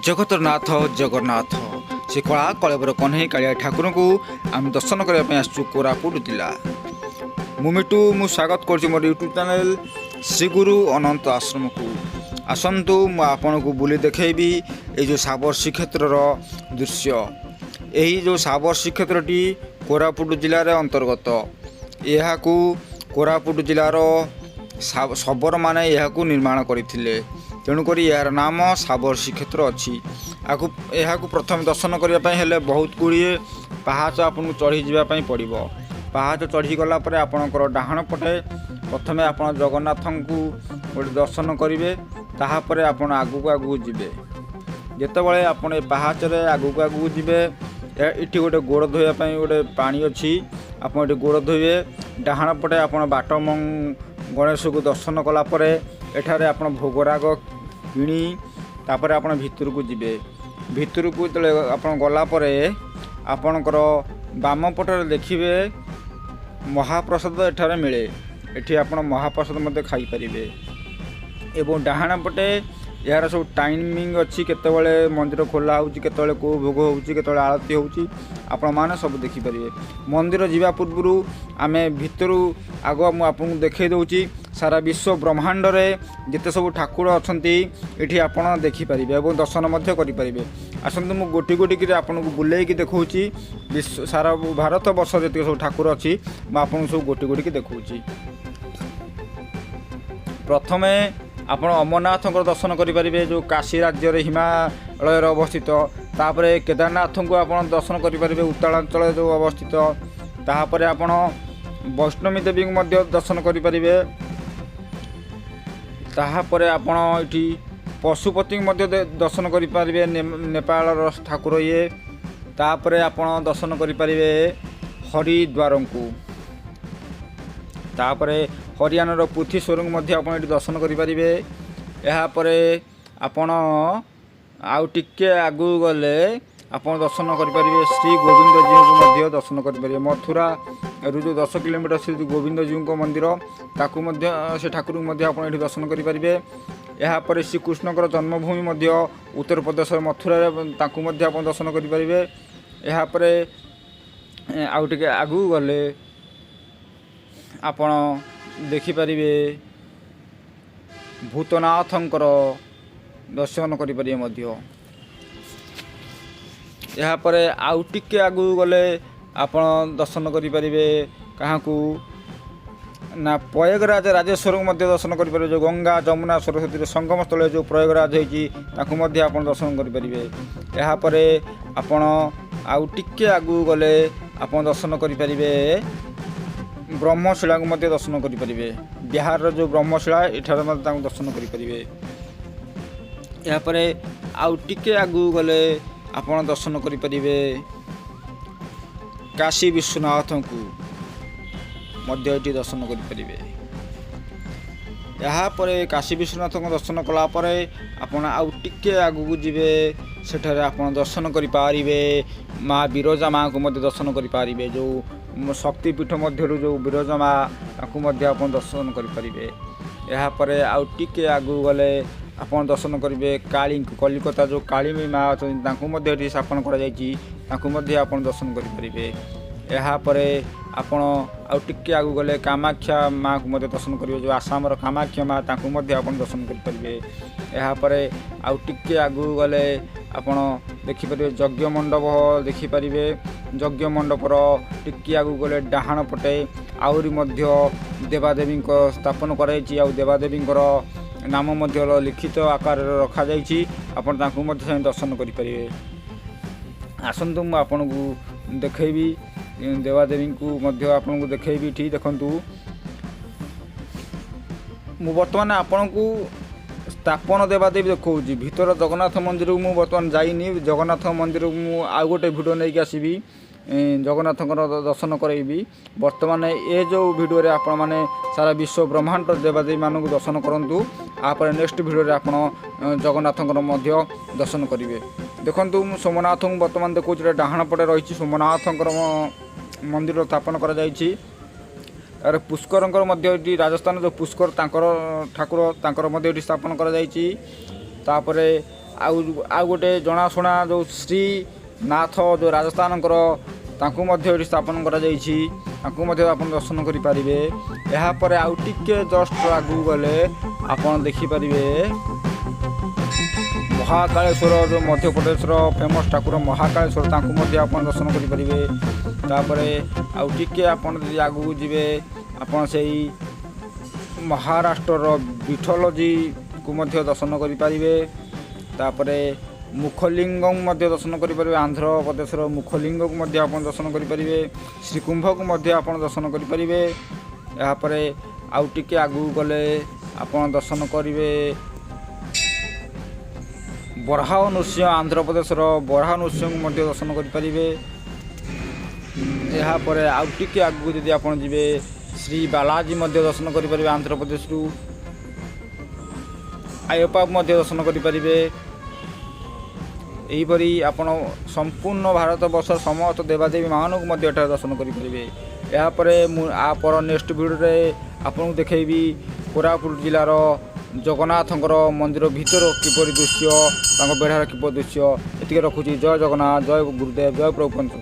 ଜଗତର ନାଥ ଜଗନ୍ନାଥ, ସେ କଳା କଳେବର କହ୍ନେଇ କାଳିଆ ଠାକୁରଙ୍କୁ ଆମେ ଦର୍ଶନ କରିବା ପାଇଁ ଆସିଛୁ କୋରାପୁଟ ଜିଲ୍ଲା। ମୁଁ ମିଟୁ, ମୁଁ ସ୍ୱାଗତ କରୁଛି ମୋର ୟୁଟ୍ୟୁବ୍ ଚ୍ୟାନେଲ୍ ଶ୍ରୀଗୁରୁ ଅନନ୍ତ ଆଶ୍ରମକୁ। ଆସନ୍ତୁ, ମୁଁ ଆପଣଙ୍କୁ ବୁଲି ଦେଖେଇବି ଏଇ ଯେଉଁ ଶାବର ଶ୍ରୀକ୍ଷେତ୍ରର ଦୃଶ୍ୟ। ଏହି ଯେଉଁ ଶାବର ଶ୍ରୀକ୍ଷେତ୍ରଟି କୋରାପୁଟ ଜିଲ୍ଲାରେ ଅନ୍ତର୍ଗତ। ଏହାକୁ କୋରାପୁଟ ଜିଲ୍ଲାର ଶବରମାନେ ଏହାକୁ ନିର୍ମାଣ କରିଥିଲେ। ତେଣୁକରି ଏହାର ନାମ ଶାବର ଶ୍ରୀକ୍ଷେତ୍ର ଅଛି। ଏହାକୁ ପ୍ରଥମେ ଦର୍ଶନ କରିବା ପାଇଁ ହେଲେ ବହୁତ ଗୁଡ଼ିଏ ପାହାଚ ଆପଣଙ୍କୁ ଚଢ଼ି ଯିବା ପାଇଁ ପଡ଼ିବ। ପାହାଚ ଚଢ଼ିଗଲା ପରେ ଆପଣଙ୍କର ଡାହାଣ ପଟେ ପ୍ରଥମେ ଆପଣ ଜଗନ୍ନାଥଙ୍କୁ ଗୋଟେ ଦର୍ଶନ କରିବେ। ତାହାପରେ ଆପଣ ଆଗକୁ ଆଗକୁ ଯିବେ। ଯେତେବେଳେ ଆପଣ ଏ ପାହାଚରେ ଆଗକୁ ଆଗକୁ ଯିବେ, ଏଠି ଗୋଟେ ଗୋଡ଼ ଧୋଇବା ପାଇଁ ଗୋଟେ ପାଣି ଅଛି। ଆପଣ ଏଠି ଗୋଡ଼ ଧୋଇବେ। ଡାହାଣ ପଟେ ଆପଣ ବାଟ ଗଣେଶକୁ ଦର୍ଶନ କଲା ପରେ ଏଠାରେ ଆପଣ ଭୋଗରାଗ କିଣି ତାପରେ ଆପଣ ଭିତରକୁ ଯିବେ। ଭିତରକୁ ଯେତେବେଳେ ଆପଣ ଗଲା ପରେ ଆପଣଙ୍କର ବାମ ପଟରେ ଦେଖିବେ ମହାପ୍ରସାଦ ଏଠାରେ ମିଳେ। ଏଠି ଆପଣ ମହାପ୍ରସାଦ ମଧ୍ୟ ଖାଇପାରିବେ। ଏବଂ ଡାହାଣ ପଟେ ଏହାର ସବୁ ଟାଇମିଂ ଅଛି, କେତେବେଳେ ମନ୍ଦିର ଖୋଲା ହେଉଛି, କେତେବେଳେ କେଉଁ ଭୋଗ ହେଉଛି, କେତେବେଳେ ଆଳତି ହେଉଛି, ଆପଣମାନେ ସବୁ ଦେଖିପାରିବେ। ମନ୍ଦିର ଯିବା ପୂର୍ବରୁ ଆମେ ଭିତରୁ ଆଗ ମୁଁ ଆପଣଙ୍କୁ ଦେଖାଇ ଦେଉଛି। ସାରା ବିଶ୍ୱ ବ୍ରହ୍ମାଣ୍ଡରେ ଯେତେ ସବୁ ଠାକୁର ଅଛନ୍ତି, ଏଠି ଆପଣ ଦେଖିପାରିବେ ଏବଂ ଦର୍ଶନ ମଧ୍ୟ କରିପାରିବେ। ଆସନ୍ତୁ, ମୁଁ ଗୋଟି ଗୋଟିକିରି ଆପଣଙ୍କୁ ବୁଲେଇକି ଦେଖାଉଛି। ବିଶ୍ୱ ସାରା ଭାରତ ବର୍ଷ ଯେତିକି ସବୁ ଠାକୁର ଅଛି, ମୁଁ ଆପଣଙ୍କୁ ସବୁ ଗୋଟି ଗୋଟିକି ଦେଖାଉଛି। ପ୍ରଥମେ ଆପଣ ଅମରନାଥଙ୍କର ଦର୍ଶନ କରିପାରିବେ, ଯେଉଁ କାଶୀ ରାଜ୍ୟରେ ହିମାଳୟରେ ଅବସ୍ଥିତ। ତାପରେ କେଦାରନାଥଙ୍କୁ ଆପଣ ଦର୍ଶନ କରିପାରିବେ, ଉତ୍ତରାଞ୍ଚଳରେ ଯେଉଁ ଅବସ୍ଥିତ। ତାପରେ ଆପଣ ବୈଷ୍ଣବୀ ଦେବୀଙ୍କୁ ମଧ୍ୟ ଦର୍ଶନ କରିପାରିବେ। ତାହାପରେ ଆପଣ ଏଠି ପଶୁପତିଙ୍କୁ ମଧ୍ୟ ଦର୍ଶନ କରିପାରିବେ, ନେପାଳର ଠାକୁର ଇଏ। ତାପରେ ଆପଣ ଦର୍ଶନ କରିପାରିବେ ହରିଦ୍ୱାରଙ୍କୁ। ତାପରେ ହରିୟାଣାର ପୃଥ୍ୱୀଶ୍ୱରଙ୍କୁ ମଧ୍ୟ ଆପଣ ଏଠି ଦର୍ଶନ କରିପାରିବେ। ଏହାପରେ ଆପଣ ଆଉ ଟିକେ ଆଗକୁ ଗଲେ ଆପଣ ଦର୍ଶନ କରିପାରିବେ, ଶ୍ରୀ ଗୋବିନ୍ଦଜୀଙ୍କୁ ମଧ୍ୟ ଦର୍ଶନ କରିପାରିବେ। ମଥୁରାରୁ ଯେଉଁ 10 କିଲୋମିଟର ଶ୍ରୀ ଗୋବିନ୍ଦଜୀଙ୍କ ମନ୍ଦିର, ତାକୁ ମଧ୍ୟ, ସେ ଠାକୁରଙ୍କୁ ମଧ୍ୟ ଆପଣ ଏଠି ଦର୍ଶନ କରିପାରିବେ। ଏହାପରେ ଶ୍ରୀକୃଷ୍ଣଙ୍କର ଜନ୍ମଭୂମି ମଧ୍ୟ ଉତ୍ତରପ୍ରଦେଶର ମଥୁରାରେ, ତାଙ୍କୁ ମଧ୍ୟ ଆପଣ ଦର୍ଶନ କରିପାରିବେ। ଏହାପରେ ଆଉ ଟିକେ ଆଗକୁ ଗଲେ ଆପଣ ଦେଖିପାରିବେ, ଭୂତନାଥଙ୍କର ଦର୍ଶନ କରିପାରିବେ ମଧ୍ୟ। ଏହାପରେ ଆଉ ଟିକେ ଆଗକୁ ଗଲେ ଆପଣ ଦର୍ଶନ କରିପାରିବେ କାହାକୁ ନା ପ୍ରୟାଗରାଜ ରାଜେଶ୍ୱରଙ୍କୁ ମଧ୍ୟ ଦର୍ଶନ କରିପାରିବେ। ଯେଉଁ ଗଙ୍ଗା, ଯମୁନା, ସରସ୍ୱତୀର ସଙ୍ଗମ ସ୍ଥଳରେ ଯେଉଁ ପ୍ରୟାଗରାଜ ହେଇଛି, ତାକୁ ମଧ୍ୟ ଆପଣ ଦର୍ଶନ କରିପାରିବେ। ଏହାପରେ ଆପଣ ଆଉ ଟିକେ ଆଗକୁ ଗଲେ ଆପଣ ଦର୍ଶନ କରିପାରିବେ, ବ୍ରହ୍ମଶିଳାକୁ ମଧ୍ୟ ଦର୍ଶନ କରିପାରିବେ। ବିହାରର ଯେଉଁ ବ୍ରହ୍ମଶିଳା, ଏଠାରେ ମଧ୍ୟ ତାଙ୍କୁ ଦର୍ଶନ କରିପାରିବେ। ଏହାପରେ ଆଉ ଟିକେ ଆଗକୁ ଗଲେ ଆପଣ ଦର୍ଶନ କରିପାରିବେ କାଶୀ ବିଶ୍ୱନାଥଙ୍କୁ ମଧ୍ୟ ଏଠି ଦର୍ଶନ କରିପାରିବେ। ଏହାପରେ କାଶୀ ବିଶ୍ୱନାଥଙ୍କ ଦର୍ଶନ କଲା ପରେ ଆପଣ ଆଉ ଟିକେ ଆଗକୁ ଯିବେ। ସେଠାରେ ଆପଣ ଦର୍ଶନ କରିପାରିବେ, ମା ବିରଜା ମାଆଙ୍କୁ ମଧ୍ୟ ଦର୍ଶନ କରିପାରିବେ। ଯେଉଁ ଶକ୍ତିପୀଠ ମଧ୍ୟରୁ ଯେଉଁ ବିରଜା ମା, ତାଙ୍କୁ ମଧ୍ୟ ଆପଣ ଦର୍ଶନ କରିପାରିବେ। ଏହାପରେ ଆଉ ଟିକେ ଆଗକୁ ଗଲେ ଆପଣ ଦର୍ଶନ କରିବେ କାଳୀଙ୍କୁ। କଲିକତା ଯେଉଁ କାଳୀ ମା ଅଛନ୍ତି, ତାଙ୍କୁ ମଧ୍ୟ ଏଠି ସ୍ଥାପନ କରାଯାଇଛି। ତାଙ୍କୁ ମଧ୍ୟ ଆପଣ ଦର୍ଶନ କରିପାରିବେ। ଏହାପରେ ଆପଣ ଆଉ ଟିକେ ଆଗକୁ ଗଲେ କାମାକ୍ଷା ମାଆକୁ ମଧ୍ୟ ଦର୍ଶନ କରିବେ। ଯେଉଁ ଆସାମର କାମାକ୍ଷା ମା, ତାଙ୍କୁ ମଧ୍ୟ ଆପଣ ଦର୍ଶନ କରିପାରିବେ। ଏହାପରେ ଆଉ ଟିକେ ଆଗକୁ ଗଲେ ଆପଣ ଦେଖିପାରିବେ ଯଜ୍ଞ ମଣ୍ଡପ ଦେଖିପାରିବେ। ଯଜ୍ଞ ମଣ୍ଡପର ଟିକେ ଆଗକୁ ଗଲେ ଡାହାଣ ପଟେ ଆହୁରି ମଧ୍ୟ ଦେବାଦେବୀଙ୍କ ସ୍ଥାପନ କରାଯାଇଛି ଆଉ ଦେବାଦେବୀଙ୍କର ନାମ ମଧ୍ୟ ଲିଖିତ ଆକାରରେ ରଖାଯାଇଛି। ଆପଣ ତାଙ୍କୁ ମଧ୍ୟ ସେମିତି ଦର୍ଶନ କରିପାରିବେ। ଆସନ୍ତୁ, ମୁଁ ଆପଣଙ୍କୁ ଦେଖେଇବି, ଦେବାଦେବୀଙ୍କୁ ମଧ୍ୟ ଆପଣଙ୍କୁ ଦେଖେଇବି। ଏଠି ଦେଖନ୍ତୁ, ମୁଁ ବର୍ତ୍ତମାନ ଆପଣଙ୍କୁ ସ୍ଥାପନ ଦେବାଦେବୀ ଦେଖାଉଛି। ଭିତର ଜଗନ୍ନାଥ ମନ୍ଦିରକୁ ମୁଁ ବର୍ତ୍ତମାନ ଯାଇନି। ଜଗନ୍ନାଥ ମନ୍ଦିରକୁ ମୁଁ ଆଉ ଗୋଟେ ଭିଡ଼ିଓ ନେଇକି ଆସିବି, ଜଗନ୍ନାଥଙ୍କର ଦର୍ଶନ କରାଇବି। ବର୍ତ୍ତମାନ ଏ ଯେଉଁ ଭିଡ଼ିଓରେ ଆପଣମାନେ ସାରା ବିଶ୍ୱ ବ୍ରହ୍ମାଣ୍ଡ ଦେବାଦେବୀମାନଙ୍କୁ ଦର୍ଶନ କରନ୍ତୁ। ତାପରେ ନେକ୍ସଟ ଭିଡ଼ିଓରେ ଆପଣ ଜଗନ୍ନାଥଙ୍କର ମଧ୍ୟ ଦର୍ଶନ କରିବେ। ଦେଖନ୍ତୁ, ମୁଁ ସୋମନାଥଙ୍କୁ ବର୍ତ୍ତମାନ ଦେଖାଉଛି। ଏଇଟା ଡାହାଣ ପଟେ ରହିଛି, ସୋମନାଥଙ୍କର ମନ୍ଦିର ସ୍ଥାପନ କରାଯାଇଛି। ତାପରେ ପୁଷ୍କରଙ୍କର ମଧ୍ୟ ଏଠି, ରାଜସ୍ଥାନ ଯେଉଁ ପୁଷ୍କର, ତାଙ୍କର ଠାକୁର, ତାଙ୍କର ମଧ୍ୟ ଏଠି ସ୍ଥାପନ କରାଯାଇଛି। ତାପରେ ଆଉ ଆଉ ଗୋଟେ ଜଣାଶୁଣା ଯେଉଁ ଶ୍ରୀନାଥ, ଯେଉଁ ରାଜସ୍ଥାନଙ୍କର, ତାଙ୍କୁ ମଧ୍ୟ ଏଠି ସ୍ଥାପନ କରାଯାଇଛି। ତାଙ୍କୁ ମଧ୍ୟ ଆପଣ ଦର୍ଶନ କରିପାରିବେ। ଏହାପରେ ଆଉ ଟିକେ ଜଷ୍ଟ ଆଗକୁ ଗଲେ ଆପଣ ଦେଖିପାରିବେ ମହାକାଳେଶ୍ୱର, ଯେଉଁ ମଧ୍ୟପ୍ରଦେଶର ଫେମସ୍ ଠାକୁର ମହାକାଳେଶ୍ୱର, ତାଙ୍କୁ ମଧ୍ୟ ଆପଣ ଦର୍ଶନ କରିପାରିବେ। ତାପରେ ଆଉ ଟିକେ ଆପଣ ଯଦି ଆଗକୁ ଯିବେ, ଆପଣ ସେଇ ମହାରାଷ୍ଟ୍ରର ବିଠଲଜୀକୁ ମଧ୍ୟ ଦର୍ଶନ କରିପାରିବେ। ତାପରେ ମୁଖଲିଙ୍ଗଙ୍କୁ ମଧ୍ୟ ଦର୍ଶନ କରିପାରିବେ। ଆନ୍ଧ୍ରପ୍ରଦେଶର ମୁଖଲିଙ୍ଗକୁ ମଧ୍ୟ ଆପଣ ଦର୍ଶନ କରିପାରିବେ। ଶ୍ରୀକୁମ୍ଭକୁ ମଧ୍ୟ ଆପଣ ଦର୍ଶନ କରିପାରିବେ। ଏହାପରେ ଆଉ ଟିକେ ଆଗକୁ ଗଲେ ଆପଣ ଦର୍ଶନ କରିବେ ବରାହ ନୃସିଂହ। ଆନ୍ଧ୍ରପ୍ରଦେଶର ବରାହ ନୃସିଂହକୁ ମଧ୍ୟ ଦର୍ଶନ କରିପାରିବେ। ଏହାପରେ ଆଉ ଟିକେ ଆଗକୁ ଯଦି ଆପଣ ଯିବେ, ଶ୍ରୀ ବାଲାଜୀ ମଧ୍ୟ ଦର୍ଶନ କରିପାରିବେ। ଆନ୍ଧ୍ରପ୍ରଦେଶରୁ ଆୟପ୍ପା ମଧ୍ୟ ଦର୍ଶନ କରିପାରିବେ। ଏହିପରି ଆପଣ ସମ୍ପୂର୍ଣ୍ଣ ଭାରତ ବର୍ଷର ସମସ୍ତ ଦେବାଦେବୀ ମାନଙ୍କୁ ମଧ୍ୟ ଏଠାରେ ଦର୍ଶନ କରିପାରିବେ। ଏହାପରେ ମୁଁ ଆ ପର ନେକ୍ସଟ ଭିଡ଼ିଓରେ ଆପଣଙ୍କୁ ଦେଖେଇବି କୋରାପୁଟ ଜିଲ୍ଲାର ଜଗନ୍ନାଥଙ୍କର ମନ୍ଦିର ଭିତର କିପରି ଦୃଶ୍ୟ, ତାଙ୍କ ବେଢ଼ାର କିପରି ଦୃଶ୍ୟ। ଏତିକି ରଖୁଛି। ଜୟ ଜଗନ୍ନାଥ, ଜୟ ଗୁରୁଦେବ, ଜୟ ପ୍ରଭୁ।